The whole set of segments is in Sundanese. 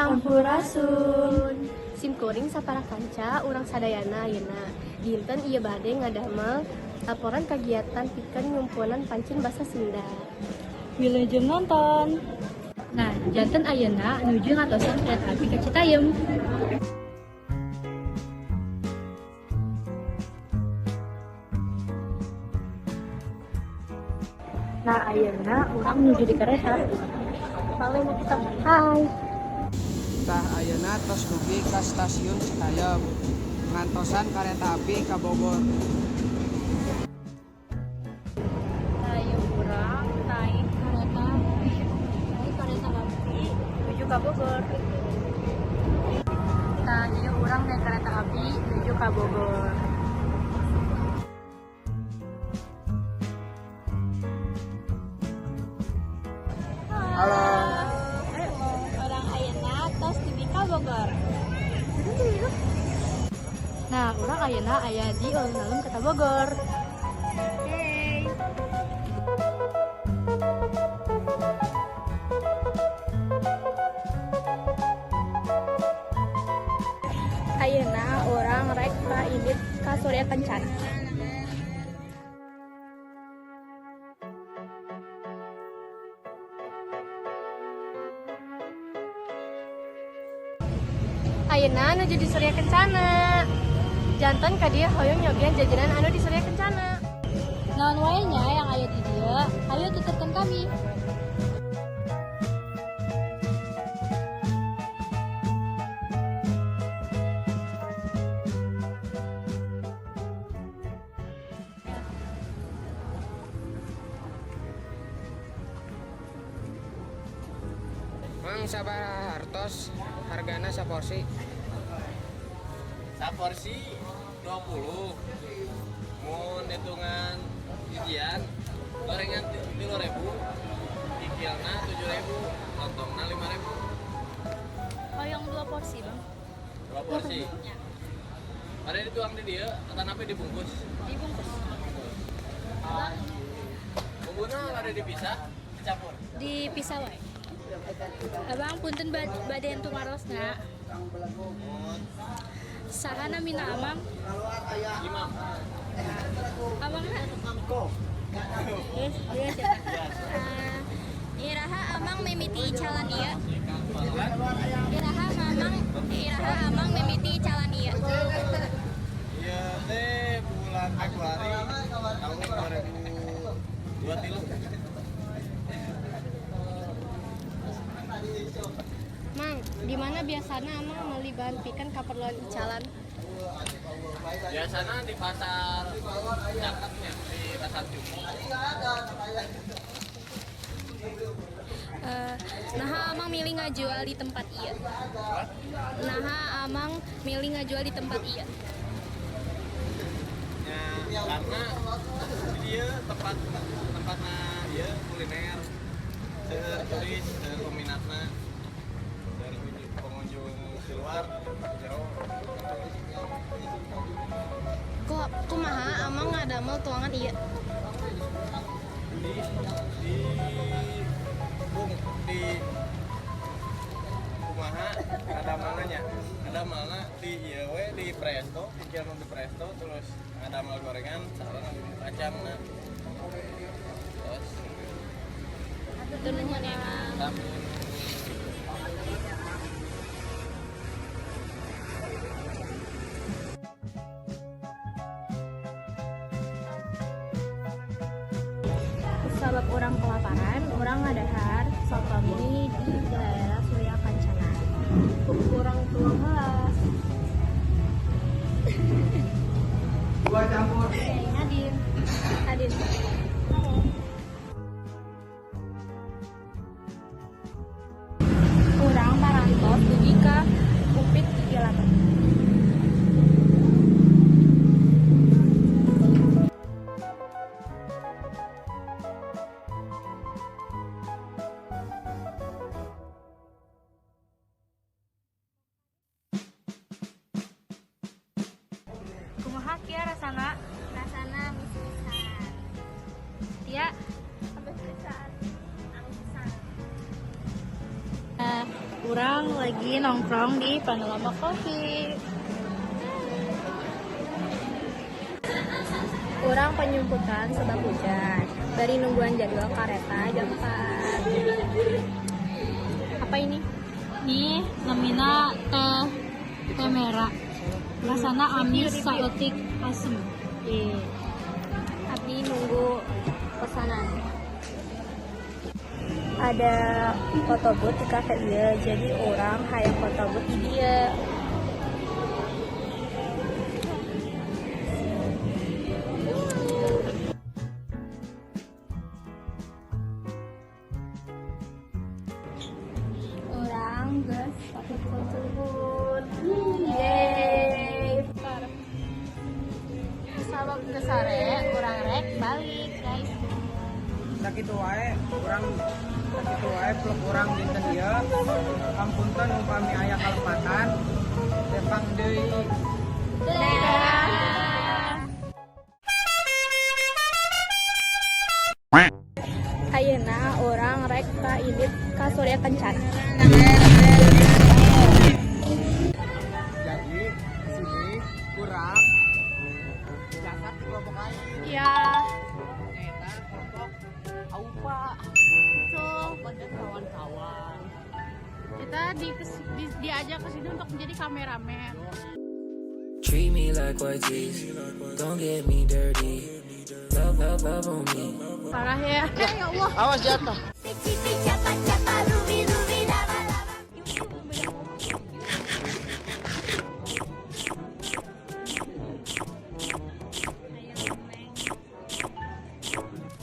Sampurasun. Sim kuring sapara kanca urang sadayana ayeuna. Dinten ieu bade ngadamel laporan kagiatan pikeun ngumpulan pancen basa Sunda. Wilujeng nonton. Nah, janten ayeuna nuju ngatosan kereta api ka Citayam. Nah, ayeuna urang nuju di kereta. Paling mau kita hai. Tah, ayeuna tos dugi ka stasiun Citayam, ngantosan kareta api ka Bogor. Nah, ieu urang naik kereta api nuju ka Bogor. Tah, ieu urang naik kereta api nuju ka Bogor. Halo. Urang ayeuna tos dugi ka Bogor. Nah, urang ayeuna aya di alun-alun Kota Bogor. Hey. Ayeuna urang rek indit ka Surya Kencana. Ayeuna nuju di Surya Kencana. Janten ka dieu hoyong nyobian jajanan anu di Surya Kencana. Naon wae nya yang aya di dieu? Ayo tuturkeun kami. Mang, sabaraha hartos hargana saporsi? Saporsi 20, mun hitungan hijian gorengan 3.000, kikilna 7.000, lontongna 5.000. Hoyong dua porsi, Bang. Dua porsi ada dituang di dieu atanapi dibungkus? Dibungkus. Bumbuna ada dipisah, dicampur? Dipisah wae. Abang, punten bade tumarosna. Saha namina Amang? Imam. Amangna? Terus, terus ya. Iraha Amang mimiti icalan ieu? Iraha Amang mimiti icalan ieu? Ieu teh bulan Februari tahun 2023. Mang, di mana biasana Amang meuli bahan pikeun kaperluan icalan? Biasanya di pasar cakepnya, di pasar Jumbo. Naha Amang milih ngajual di tempat ieu? Naha Amang milih ngajual di tempat ieu? Ya, karena dia tempat tempatnya dia kuliner, seueur turis, seueur peminatna dari pengunjung di luar jauh. Ku kumaha Amang ngadamel tuangan ieu? Di bung di kumaha ada nya ada mana di ieu we, di presto, pikiran di presto, terus ada mal gorengan sareng bumbu kacangna, terus Hatur nuhun ya, Mang. Sami. Sabab urang kelaparan, urang ngadahar soto mie di daerah Surya Kencana. Urang tuang heula. Dua campur. Nadine. Nadine. Urang parantos dugi ka Upit Kikilan. Kumaha kia rasana? Rasana amis pisan. Tia, Amis pisan. Amis pisan. Urang lagi nongkrong di Panorama Coffee. Urang panyumputan sebab hujan. Bari nungguan jadwal kareta jam 4. Apa ini? Nih, namina teh teh merah. Rasana amis saeutik asem. Iya. Abdi nunggu pesanan. Ada foto booth di cafe ieu, jadi urang hayang foto booth di dieu. Urang geus foto booth. Yeay. Sabab ke sore, urang rek balik, guys. Sakitu wae urang, sakitu wae vlog urang dinten ieu. Hampunten upami aya kalepatan. Tepang deui. Dadah. Ayeuna urang rek ka indit ka Surya Kencana. Jadi di sini kurang jasad di kelompok aing. Ya, Eta kelompok Aupa. so Aupa dan kawan-kawan. kita diajak ke sini untuk menjadi kameramen. Treat me like white tees. Don't get me dirty. Love, love, love on me. Parah ya. Ya Allah. Awas jatuh.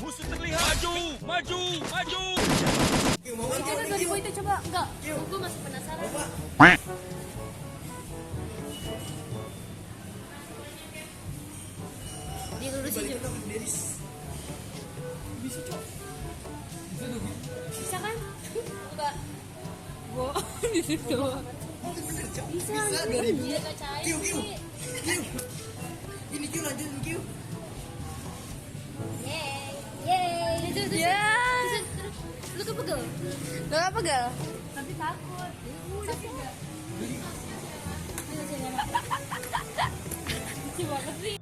Musuh terlihat. Maju, maju, maju. Coba 2000 itu coba enggak. Gue masih penasaran. Dilurusin juga. Bisa kan? Enggak. Gua di situ. Bisa. Bisa 2000. Kiu kiu. Ini Q, lanjut Q. Yeay. Yeay. Terus, terus, terus, terus. Lu kepegel? Lu apa pegel? Tapi takut. Sakit enggak? Lucu banget sih.